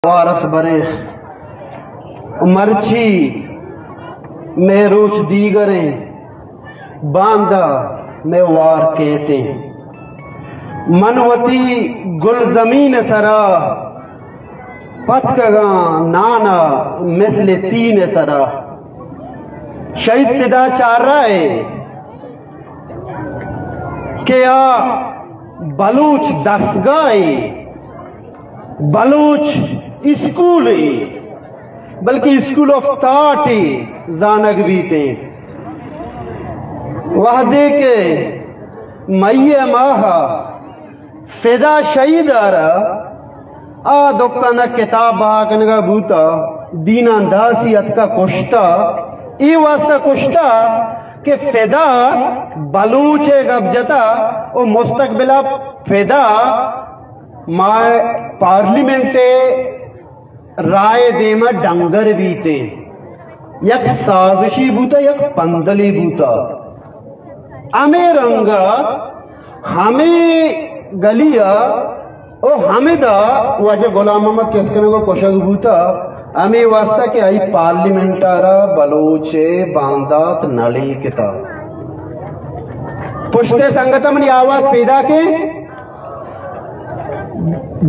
وارس بریخ۔ مرچی مئے روچ دیگریں، باندا مئے وار کیتیں۔ من وتی گلزمین سرا پتکگاں نانا مثل تین سرا۔ شہید فدا چارہ ء کہ آ بلوچ درسگاہے، بلوچ اسکولے، بلکہ اسکول آف تھاٹے زانگ بیتیں۔ وہدے کہ مئی ء ماہ ء فدا شہید ء را آ دکان ء کتاب بہا کنگا بوتا، دینان داسی اتکا کشتا، اے واسطہ کشتا کہ فدا بلوچ ء گپ جتا و مستقبل ء فدا ماں پارلیمنٹ ء رائے دیما ڈنگر بیتیں، یک سازشی بوتا، یک پندلی بوتا۔ ہمے رنگا ہمے گلیا او ہمدا واجہ غلام محمد چسکنگ و کشگ بوتا، ہمے واسطہ کہ آئی پارلیمنٹ ء را بلوچ ء باندات نہ لیکتا۔ پشت ء سنگت منی آواز پیدا کے۔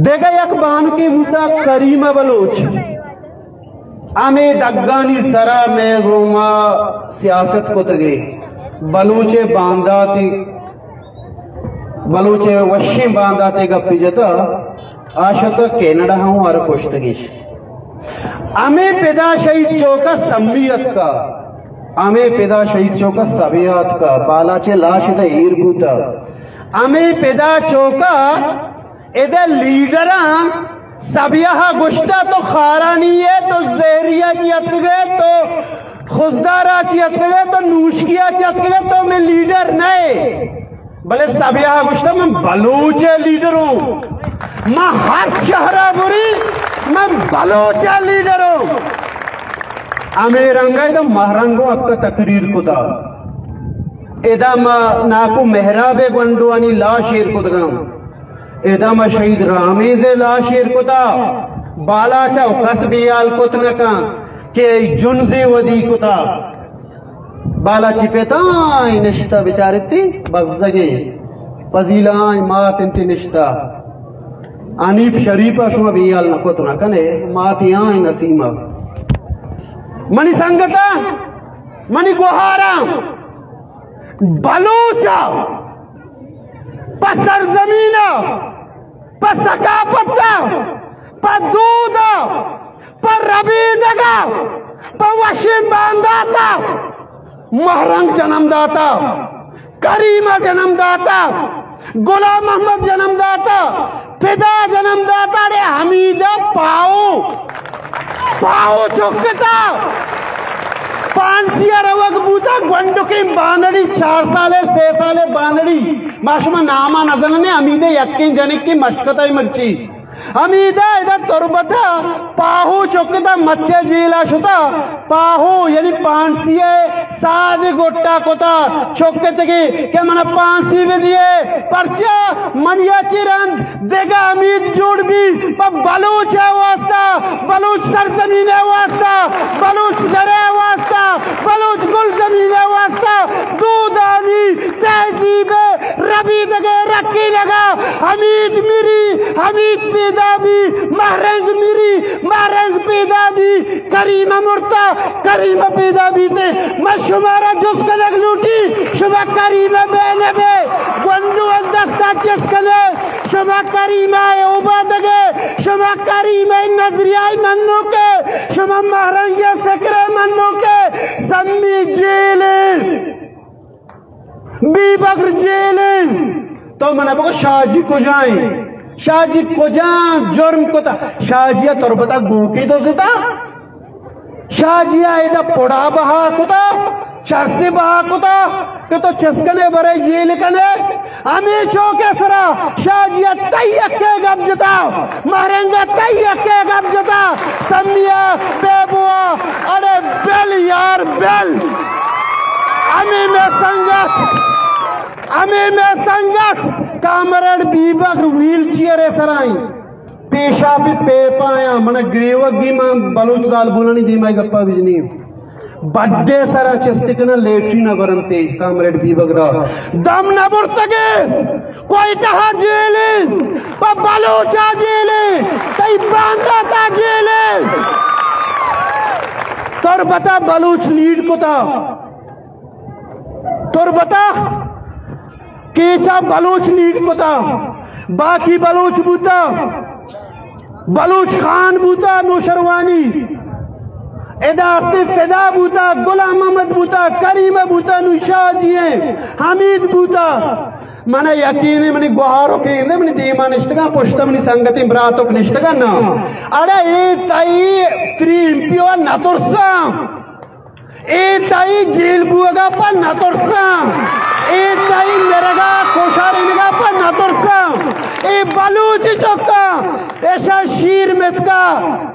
دگہ یک بانکے بوتا کریمہ بلوچ۔ ہمے دگانی سرا مئے گوما سیاست کتگے۔ بلوچ ء بانداتے، بلوچ ء وشیں بانداتے گپے جتا، آ شتا کینیڈا ہم ہر کشتگیش۔ ہمے پدا شہید چوکا سمی اتکا، ہمے پدا شہید چوکا سبیا اتکا، بالاچ ء لاش ادا ایر بوتا۔ ہمے پدا چوکا ادا لیڈراں سبیہا گشتا تو خارانی ئے، تو زہریا چی اتکگے، تو خضدارا چی اتکگے، تو نوشکیا چی اتکگے، تو مئے لیڈر نئے۔ بلے سبیہا گشتا من بلوچ لیڈر اوں، من ہر شہرا بری من بلوچ لیڈر اوں۔ ہمے رنگا ادا مہرنگوں اتکا تقریر کتا، ادا ما ناکو مہراب گونڈوانی لاش ایر کتگاں۔ ادا ما شہید رامیز ء لاش ایر کتا، بالاچ ء کس بے حال کت نہ کن کہ ای جنزے ودی کتا۔ بالاچی پتائیں نشتہ بچارتی بزگیں پزیلائیں مات انتی نشتہ۔ حنیف شریف ء شما بے حال نہ کت نہ کنے، ماتی آئیں نسیمہ۔ منی سنگتاں، منی گوہاراں، بلوچ ء پہ سرزمین ء، پہ ثقافت ء، پہ دود ء، پہ ربیدگ ء، پہ وشیں باندات ء مہرنگ جنم داتا، کریم ء جنم داتا، غلام محمد جنم داتا، پدا جنم داتا، اڑے حمید ء پاؤ، پاؤ چکتا۔ پانسی ء روگ بوتا، گونڈکیں بانڑی، چار سالے، سے سالے بانڑی، ما شما ناما نزننے، حمید ء یکیں جنکیں مشکتا مرچی۔ حمید ء ادا تربت ء پاہو چکتا، مچ ء جیل ء شتا، پاہو یعنی پانسی ء ساد گٹا کتا، چکتگی کہ من پانسی بدیے، پرچا منی ء چہ رند دگہ حمید جوڑ بی، پہ بلوچ ء واسطہ، بلوچ سرزمین ء واسطہ، بلوچ زر ء واسطہ، بلوچ گلزمین ء واسطہ، دودانی تہذیب ء ربیدگ ء رکینگ ء حمید مری، حمید پیدا بی، مہرنگ مری، مہرنگ پیدا بی، کریم مرتا، کریم پیدا بیتے۔ من شمارا جست کنگ لوٹی، شما کریم بے نبے، گونڈو دستا چست کنے، شما کریم ء اوبادگے، شما کریم ء نظریہ منوکے، شما مہرنگ ء فکر منوکے، سمی جیلے۔ بی بکر جیل انت۔ تو منا بگو شاہ جی کجا انت؟ شاہ جی کجا جرم کتا؟ شاہ جی ء تربتا گوکے دزتا؟ شاہ جی ء ادا پڑا بہا کتا؟ چرسے بہا کتا کہ تو چس کنے برے جیل کنے؟ ہمے چوک ء سرا شاہ جی ء تئی یکے گپ جتا، مہرنگ ء تئی یکے گپ جتا، سمی ء بے بوا، اڑے بل یار بل۔ ہمے مئے سنگت، ہمے مئے سنگت کامریڈ بیبکر ویل چیئر ء سرا انت۔ پیشاپی پیپا آیا، من گریوگی، من بلوچ زالبولانی دیما گپا بجنی۔ بڈے سرا چست کناں، لیٹرین ءَ برنتے، کامریڈ بیبگر ءَ۔ دم نہ برتگے، کوئٹہ ءَ جیلے، پہ بلوچ ءَ جیلے، تئی باندات ءَ جیلے۔ تربت ءَ بلوچ لیڈ کتا، تربت ءَ کیچ ءَ بلوچ لیڈ کتا، باقی بلوچ بوتا، بلوچ خان بوتا، نوشروانی، ادا استے فدا بوتا، غلام محمد بوتا، کریم بوتا، نوں شاہ جی ایں، حمید بوتا۔ من یقین ایں منی گوہارو کہ اندے منی دیما نشتگاں، پشتا منی سنگتیں براتوک نشتگاں نا۔ اڑے اے تئی تری ایم پی او نہ ترساں۔ اے تئی جیل بوگا پہ نہ ترساں، اے تئی مرگا کوشارینگا پہ نہ ترساں۔ اے بلوچ چکا ایشا شیر متکا،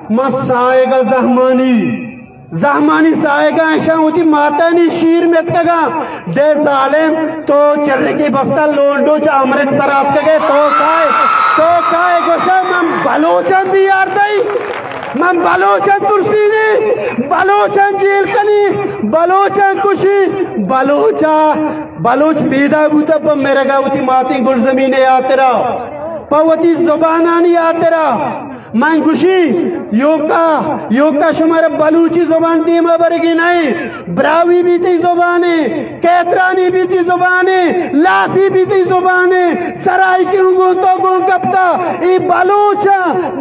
ما سائیگا زہمانی، زہمانی سائیگا ایشا وتی ماتانی شیر متکگا۔ دے ظالم، تو چرکے بستا لونڈو چا امرتسر آتکگے، تو کائے، تو کائے گوشا من بلوچاں بیار دئی۔ من بلوچاں ترسینی، بلوچاں جیل کنی، بلوچاں کشی، بلوچا، بلوچ پیدا بوتا پہ مرگا وتی ماتیں گلزمین ہاترا، پہ وتی زبانانی ہاترا۔ من گوشی، یوکا، یوکا شمارا بلوچی زبان دیما برگی نہیں، براہوئی بھی تئی زبانے، کیترانی بھی تئی زبانے، لاسی بھی تئی زبانے، سرائیکی ہوں گوں تو گوں کپتا۔ اے بلوچ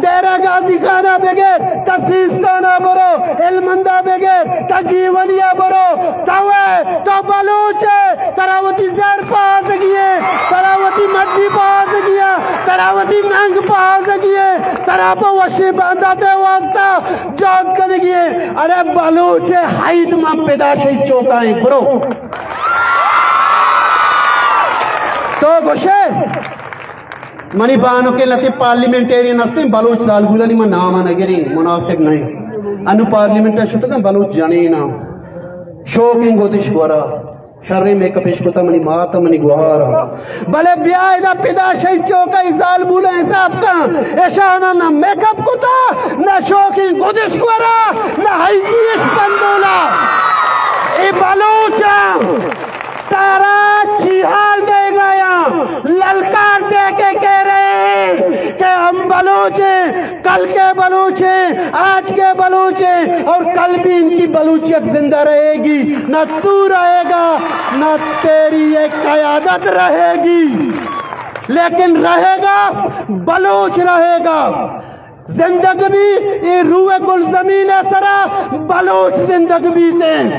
ڈیرہ غازی خان ءَ بگر، تا سیستان ءَ برو، ہلمند ءَ بگر، تا جیونی ءَ برو، تو ئے، تو بلوچ ئے، ترا وتی زر پازگی ئے، ترا وتی مڈی پازگی ئے، ترا وتی ننگ پازگی ئے، ترا پہ وشیں باندات ءِ واسطہ جہد کنگی ئے۔ اڑے بلوچ ئے، حید من پدا شہید چوکا ایں، برو۔ تو گوشے، منی بانکیں لہتے پارلیمنٹیرین ہستیں، بلوچ زالبولانی من نام نہ گریں، مناسب نہیں۔ انو پارلیمنٹ ءَ شتگاں بلوچ جنیناں، شوکیں گدش گورا، شریں میک اپ اش کتا منی مات ءَ منی گوہار ءَ۔ بلے بیا ادا پدا شہید چوک ءَ زالبولاں حساب کن، اشاناں نہ میک اپ کتا، نہ شوکیں گدش گورا، نہ ہیگی اش پندولا۔ اے بلوچاں ترا چی حال دے گیا؟ للکار دے کے کہہ رہے ہیں کہ ہم بلوچ ہیں، کل کے بلوچ ہیں، آج کے بلوچ ہیں اور کل بھی ان کی بلوچیت زندہ رہے گی۔ نہ تو رہے گا، نہ تیری یہ قیادت رہے گی، لیکن رہے گا، بلوچ رہے گا۔ زندگ بی اے روئے گلزمین ءِ سرا بلوچ زندگ بیت ایں۔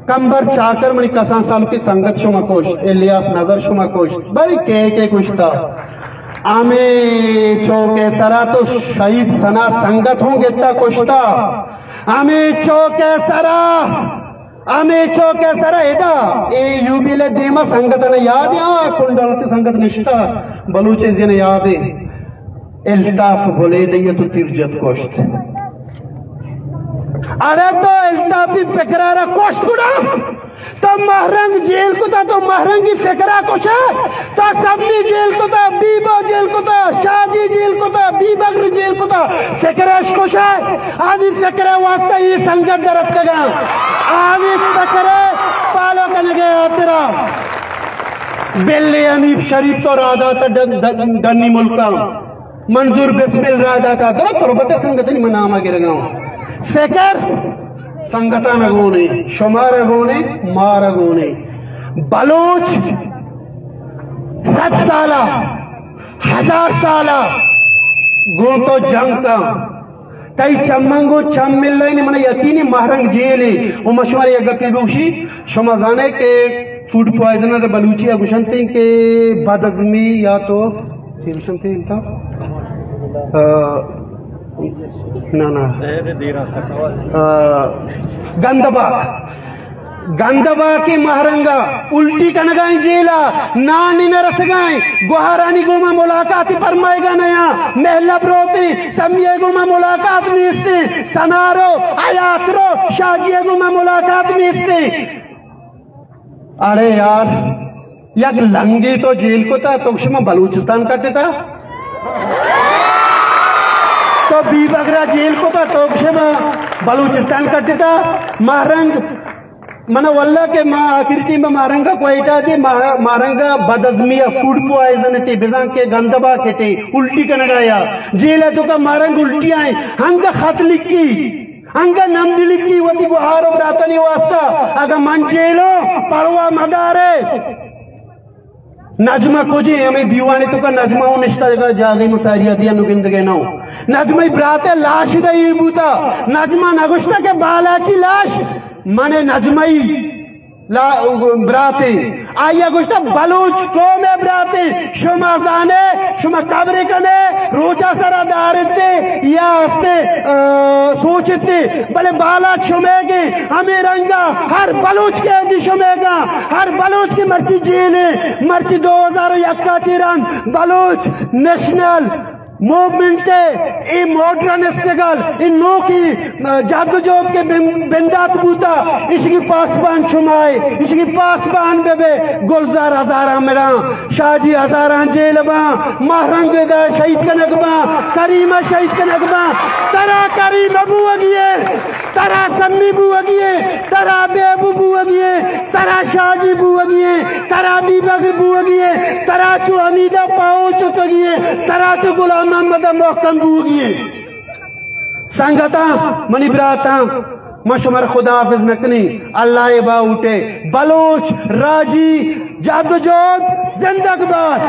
کمبر چاکر منی کسان سالکی سنگت شما کشت، الیاس نظر شما کشت، بلے کے کے کشتا؟ ہمے چوک ءِ سرا تو شہید ثنا سنگت ہوں گتا کشتا۔ ہمے چوک ءِ سرا ہمے چوک ءِ سرا ادا اے یوبیل ءِ دیما سنگتاں یاد ایں، آ کنڈ ءَ وتی سنگت نشتا، بلوچ ءِ زین یاد ایں۔ الطاف بلیدی ءَ تو تیر جت کشت۔ اڑے تو الطافی فکر ءَ را کشت گڑا؟ تو مہرنگ جیل کتا، تو مہرنگی فکر ءَ کشے؟ تا سمی جیل کتا، بیبا جیل کتا، شادی جیل کتا، بیبگر جیل کتا، فکر اش کشے؟ آنی فکر ءِ واسطہ اے سنگت در اتکگاں۔ آنی فکر ءِ پالو کنگ ءِ ہاترا۔ بلے حنیف شریف تو راہ داتا ڈن-، ڈن-، ڈنی ملکاں۔ منظور بسمل راہ داتا، درا تربت ءِ سنگتانی من نام ءَ گرگاں۔ فکر سنگتاں گونے، شمارا گونے، مارا گونے۔ بلوچ صد سالہ، ہزار سالہ گوں تو جنگ کن۔ تئی چماں گوں چم ملائینی، من یقینی مہرنگ جیلے۔ و من شمارا یک گپے بگوشی، شما زانے کہ فوڈ پوائزنر بلوچی ءَ گوشنت کہ بدہضمی یا تو چی گوشنت انت؟ آ، نہ، نہ۔ آ، گندباک۔ گندباکیں مہرنگا الٹی کنگائیں جیلا، نانی نہ رسگائیں، گوہارانی گوما ملاقات پرمائیگا نیا، محلہ بروتیں، سمیے گوما ملاقات نیستیں، سنارو، حیات رو، شاجیے گوما ملاقات نیستیں۔ اڑے یار، یک لنگے تو جیل کتا، تو شما بلوچستان کٹتا؟ بیبگر ءَ جیل کتا، تو گشے ما بلوچستان کٹتا۔ ماہرنگ، من واللہ کہ ما آخری ٹیم ءَ ماہرنگ ءَ کوئٹہ دی، ما-، ماہرنگ ءَ بدہضمی ءَ فوڈ پوائزن تے، بزاں کہ گندبا کتے، الٹی کنگا یا۔ جیل ءِ توکا ماہرنگ الٹی آئیں، ہنگا خط لکھی، ہنگا نمد لکھی وتی گوہار و براتانی واسطہ، اگا من جیلوں پرواہ مدارے۔ نجمہ کجے؟ ہمے دیوانے توکا نجمہ اوں نشتہ، جاگہ، جاگہ مساری ءَ دیا نو گندگے نو۔ نجمہ ءِ برات ءِ لاش دا ایر بوتا۔ نجمہ نہ گوشتا کہ بالاچی لاش، من نجمہ ءِ لا-، براتے۔ آئی ءَ گوشتا بلوچ قوم ءِ براتے۔ شما زانے، شما قبر کنے، روچا سرا دارتے یا ہستے، آ، سوچتے۔ بلے بالاچ شمیگیں، ہمے رنگا ہر بلوچ قیدی شمیگا، ہر بلوچ کہ مرچی جیل ایں، مرچی دو ہزار و یک ءَ چہ رند بلوچ نیشنل موومنٹ ءِ اے ماڈرن اسٹرگل، اے نوکی جد و جہد کہ بن-، بندات بوتا، اشی پاسبان شمائے، اشی پاسبان بہ بے۔ گلزار ہزاراں مراں، شاہ جی ہزاراں جیل باں، ماہرنگ ادا شہید کنگ باں، کریمہ شہید کنگ باں، ترا کریم بوگی ایں، ترا سمی بوگی ایں، ترا بیبو بوگی ایں، ترا شاہ جی بوگی ایں، ترا بیبگر بوگی ایں، ترا چو حمیدہ پاہو چکگی ایں، ترا چو غلام محمد محکم بوگی ایں۔ سنگتاں، منی براتاں، من شمارا خدا حافظ نہ کنی، اللہ ءِ باہوٹ ایں۔ بلوچ راجی جد و جہد زندگ باد۔